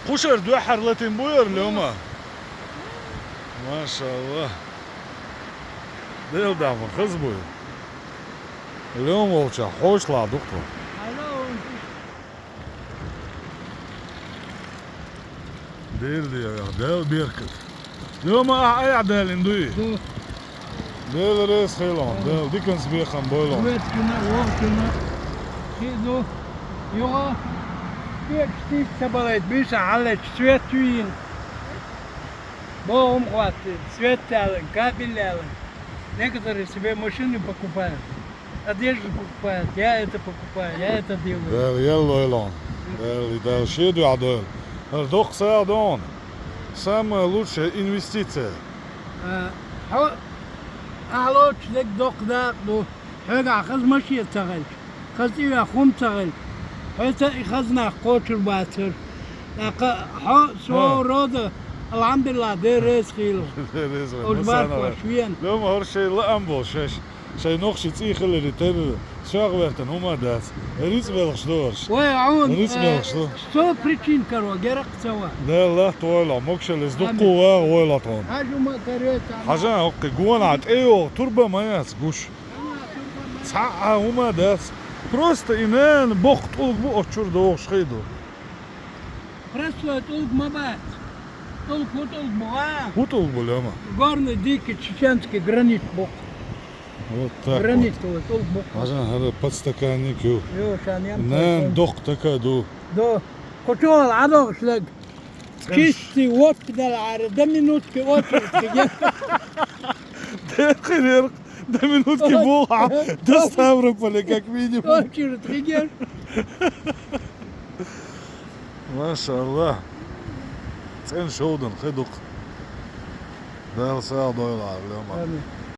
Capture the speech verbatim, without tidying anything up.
Кху шера дуьххьара латийна бу яра, Лёма? Машалла. Дела дама хаза бу. Лёма волчохь хьошалахь ду-кх тхо. Дера де, Дала беркат. Лёма, ахьа айхьа далийна дуй? Ду. Дела реза хуьлда, Дала диканца бекхам бойла. Вецкина, вовкина. Хи ду. Юха. Кепаш тиц ца балайта, буьйса хьаллечу свет ю йина. Бохам хӀоттийна, свет аьлла, кабель аьлла. Некоторые себе машины покупают. Одежду покупают, я это покупаю, я это делаю. Дала ял лойла хьуна. Дала, Дала шен дуьхьа дойла. ХӀара доккха сагӀа ду хьуна. Самая лучшая инвестиция. А, хьо, ахьа лоцуш дерг доккха дакъа ду. Хьоьгахь хаза машен ца хилча, хаза тӀеоьху хӀума ца хилча, хьоьца и хаза нах кхочур бацара. ТӀаккха хьо, своего рода, алхьамдулиллахӀ, Дела реза хуьлда. Дела реза хуьлда. Оцу баркаллаш вена. Лёма, хӀара шайн лаам болу шаьш. Шайн нохчийн цӀий хиларе терра, соьх вертан хӀума дац. Рицкъа белхаш ду хӀорш. Вай, хьуна, рицкъа белхаш ду. Сто причин каро, геракх ца ван. Дела латта войла, могушалла иза дуккха вагӀа войла тхуна. Хьажа хӀума каройтахь. Хьажа, хӀокху гонахь тӀейогӀу турба ма яц гуш. Цхьа а хӀума дац. Просто и нана боккха тӀулг бу оцу чуьра догӀуш хи ду. Простой тӀулг ма бац. ТӀулг хӀун тӀулг бу, а? ХӀун тӀулг бу, Лёма? Горный дикий чеченский гранит бу. Вот так вот. Гранит вот, тӀулг бу. Хьажа, хӀара подстаканник ю. Ю, сан ям. Нана доккха така ду. Ду. Кху чохь ӀадогӀуш дерг. Чистый, вот далахьара, до минутки очередь кхигеш. Дехирерг, до минутки бохахь, до Ставрополя, как минимум. Очередь кхигеш. Машалла. ЦӀена шовдан хи ду-кх. Дала сагӀа дойла хьара, Лёма. Амин.